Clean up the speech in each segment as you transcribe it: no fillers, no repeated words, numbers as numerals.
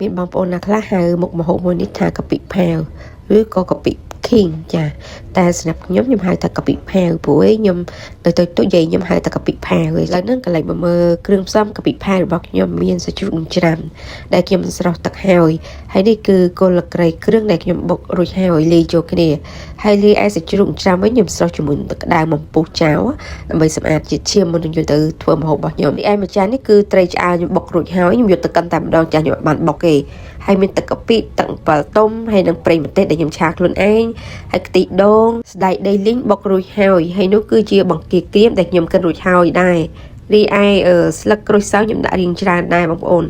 មានបងប្អូនណាខ្លះហៅមុខម្ហូបមួយនេះថាកាពិផាវឬក៏កាពិខីងចាតែសម្រាប់ខ្ញុំខ្ញុំហៅថាកាពិផាវព្រោះឯងខ្ញុំទៅទៅទៅយាយខ្ញុំហៅថាកាពិផាវឥឡូវហ្នឹងកន្លែងមកមើលគ្រឿងផ្សំកាពិផាវរបស់ខ្ញុំមានសាច់ជ្រូកច្រាំដែលខ្ញុំស្រោះទឹកហើយហើយនេះគឺគល់ក្រីគ្រឿងដែលខ្ញុំបុករួចហើយលាយចូលគ្នាហើយលាយឯសាច់ជ្រូកច្រាំវិញខ្ញុំស្រោះជាមួយនឹងទឹកក្តៅបំពុះចោលដើម្បីសម្អាតជាតិឈាមមុននឹងយកទៅធ្វើម្ហូបរបស់ខ្ញុំឯមួយចាននេះគឺត្រីឆ្អើរខ្ញុំបុករួចហើយខ្ញុំយកទៅកិនតែម្ដងចាស់ខ្ញុំអត់បានបុកទេហើយមានទឹកកាពិទឹកអំពិលទុំហើយនិងប្រេងម្ទេសដែលខ្ញុំឆាខ្លួនឯងហើយខ្ទិះដូងសណ្តែកដីលីងបុករួចហើយហើយនោះគឺជាបង្គាក្រៀមដែលខ្ញុំកិនរួចហើយដែររីឯស្លឹកក្រូចសើចខ្ញុំដាក់រៀងច្រើនដែរបងប្អូន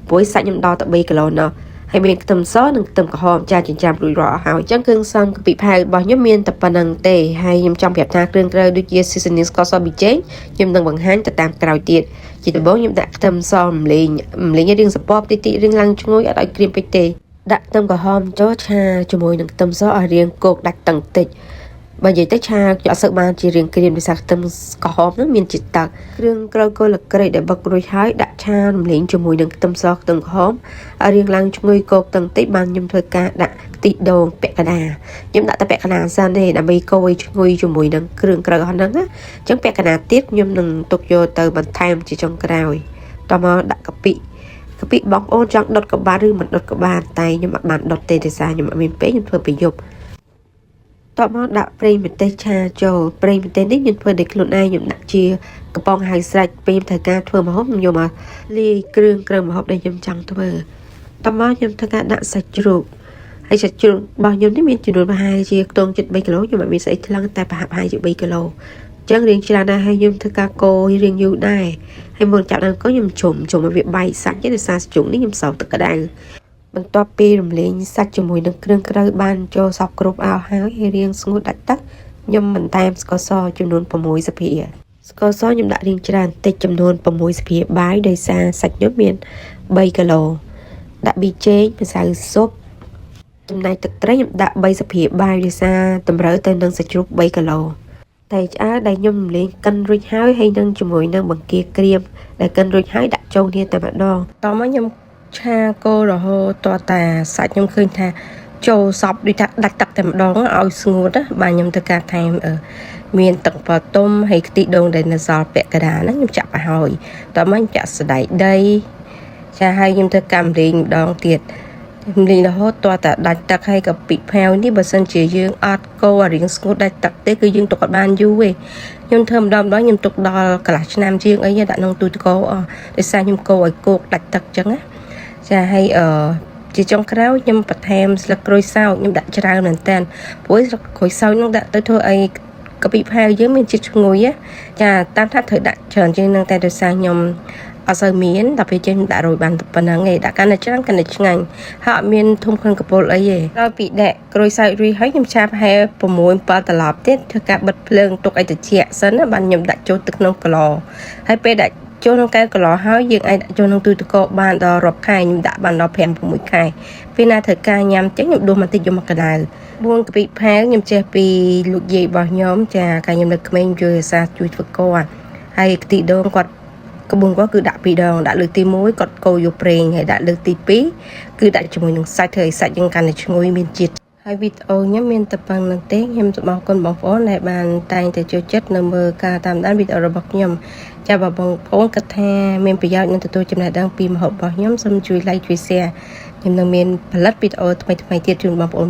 ព្រោះសាច់ខ្ញុំដល់ទៅ3គីឡូណោះហើយមានខ្ទឹមសនិងខ្ទឹមក្រហមចាចិញ្ច្រាំរួចរាល់ហើយអញ្ចឹងគ្រឿងផ្សំកាពិផាវរបស់ខ្ញុំមានតែប៉ុណ្្នឹងទេហើយខ្ញុំចង់ប្រាប់ថាគ្រឿងក្រៅដូចជា seasoning ស្ករសប៊ីចេងខ្ញុំនឹងបង្ហាញទៅតាមក្រោយទៀតជាដំបូងខ្ញុំដាក់ខ្ទឹមសរំលេងរំលេងឲ្យរាងសពកតិចតិចរាងឡើងឈ្ងុយអត់ឲ្យក្រៀមពេកទេដាក់ខ្ទឹមក្រហមចូលឆាជាមួយនឹងខ្ទឹមសឲ្យរាងគោកដាច់តឹងតិចបើនិយាយទៅឆាខ្ញុំអត់សូវបានជារាងក្រៀមដោយសារខ្ទឹមក្រហមហ្នឹងមានជាតិទឹកគ្រឿងក្រៅគល់ក្រិចដែលបុករួចហើយដាក់ឆារំលេងជាមួយនឹងខ្ទឹមសខ្ទឹមក្រហមឲ្យរាងឡើងឈ្ងុយកោកតឹងតិចបានខ្ញុំធ្វើការដាក់ខ្ទិះដូងពាក់កណ្ដាលខ្ញុំដាក់តែពាក់កណ្ដាលសិនទេដើម្បីកូរឲ្យឈ្ងុយជាមួយនឹងគ្រឿងក្រៅហ្នឹងណាអញ្ចឹងពាក់កណ្ដាលទៀតខ្ញុំនឹងទុកយកទៅបន្ថែមជាចុងក្រោយតមកដាក់កាពិកាពិបងប្អូនចង់ដុតក៏បានឬមិនដុតក៏បានតែខ្ញុំអត់បានដុតទេដោយសារខ្ញុំអត់មានពេលខ្ញុំធ្វើពេលយប់តបមកដាក់ប្រេងម្ទេសឆាចូលប្រេងម្ទេសនេះខ្ញុំធ្វើដោយខ្លួនឯងខ្ញុំដាក់ជាកំប៉ុងហើយស្រេចពេលខ្ញុំត្រូវការធ្វើម្ហូបខ្ញុំយកមកលាយគ្រឿងក្រៅម្ហូបដែលខ្ញុំចង់ធ្វើតមកខ្ញុំធ្វើការដាក់សាច់ជ្រូកហើយសាច់ជ្រូករបស់ខ្ញុំនេះមានចំនួនប្រហែលជាខ្ទង់ជិត3គីឡូខ្ញុំអត់មានស្អីខ្លាំងតែប្រហាក់ប្រហែលជា3គីឡូចឹងរៀងច្រើនដែរហើយខ្ញុំធ្វើការកូររៀងយូរដែរហើយមុនចាប់ដើមកូរខ្ញុំជុំជុំឲ្យវាបែកសាច់ទេដោយសារសាច់ជ្រូកនេះខ្ញុំសោកទឹកក្តៅបន្ទាប់ពីរំលែងសាច់ជាមួយនឹងគ្រឿងក្រៅបានចូលសពគ្រប់អោហើយហើយរៀងស្ងួតដាច់ទឹកខ្ញុំបន្ថែមស្ករសចំនួន6ស្លាបព្រាស្ករសខ្ញុំដាក់រៀងច្រើនតិចចំនួន6ស្លាបព្រាបាយដោយសារសាច់ខ្ញុំមាន3គីឡូដាក់ប៊ីចេងម្សៅស៊ុបចំណែកទឹកត្រីខ្ញុំដាក់3ស្លាបព្រាបាយដោយសារតម្រូវទៅនឹងសាច់ជ្រូក3គីឡូតែឆ្អើរដែលខ្ញុំរំលែងកិនរួចហើយហើយនឹងជាមួយនឹងបង្គាក្រៀមដែលកិនរួចហើយដាក់ចូលគ្នាតែម្ដង តមកខ្ញុំឆាគោរហូតតតាសាច់ខ្ញុំឃើញថាចូលសពដូចថាដាច់ទឹកតែម្ដងឲ្យស្ងួតណាបាទខ្ញុំធ្វើការថែមមានទឹកបតុមហើយខ្ទិះដូងដែលនៅសល់ពាក់កណ្ដាលហ្នឹងខ្ញុំចាក់ទៅហើយតមកខ្ញុំចាក់សណ្តែកដីចាហើយខ្ញុំធ្វើកម្មលេងម្ដងទៀតលេងរហូតតតាដាច់ទឹកហើយក៏ពិផាវនេះបើសិនជាយើងអត់កូរឲ្យរៀងស្ងួតដាច់ទឹកទេគឺយើងទុកអត់បានយូរទេខ្ញុំធ្វើម្ដងម្ដងខ្ញុំទុកដល់កន្លះឆ្នាំជាងអីដាក់ក្នុងទូទឹកកកអស់ដោយសារខ្ញុំកូរឲ្យគោកដាច់ទឹកចឹងណាចាហើយអឺជាចុងក្រោយខ្ញុំបន្ថែមស្លឹកក្រូចសើចខ្ញុំដាក់ច្រើនមែនតើព្រោះស្លឹកក្រូចសើចនោះដាក់ទៅធ្វើអីកាពិផាវយើងមានជាតិឈ្ងុយណាចាតាមថាត្រូវដាក់ច្រើនជាងនឹងតែដោយសារខ្ញុំអត់សូវមានដល់ពេលចេញដាក់រយបានប៉ុណ្ណឹងឯងដាក់កាន់តែច្រើនកាន់តែឆ្ងាញ់ហើយអត់មានធំក្លិនកពុលអីទេដល់ពីដាក់ក្រូចសើចរួចហើយខ្ញុំឆាប្រហែល6 7ត្រឡប់ទៀតធ្វើការបិទភ្លើងទុកឲ្យត្រជាក់សិនណាបានខ្ញុំដាក់ចូលទឹកក្នុងកឡហើយពេលដាក់ចូលក្នុងកែវកឡហើយយើងអាចដាក់ចូលក្នុងទូទឹកកកបានដល់រាប់ខែខ្ញុំដាក់បានដល់5 6ខែពេលណាត្រូវការញ៉ាំចឹងខ្ញុំដួសបន្តិចយកមកក្តៅ4កាពិផាវខ្ញុំចេះពីលោកយាយរបស់ខ្ញុំចាកាលខ្ញុំនៅក្មេងជួយអាសាជួយធ្វើគាត់ហើយខ្ទិះដូងគាត់ក្បួនគាត់គឺដាក់ពីរដងដាក់លើកទី1គាត់កូរយកប្រេងហើយដាក់លើកទី2គឺដាក់ជាមួយនឹងសាច់ធ្វើឲ្យសាច់យើងកាន់តែឈ្ងុយមានជាតិហើយវីដេអូខ្ញុំមានតែប៉ុណ្្នឹងទេខ្ញុំសូមអរគុណបងប្អូនដែលបានតែងតែចូលចិត្តនៅមើលការតាមដានវីដេអូរបស់ខ្ញុំចាបើបងប្អូនគិតថាមានប្រយោជន៍និងទទួលចំណេះដឹងពីម្ហូបរបស់ខ្ញុំសូមជួយ like ជួយ share ខ្ញុំនឹងមានផលិតវីដេអូថ្មីៗទៀតជូនបងប្អូនមើល។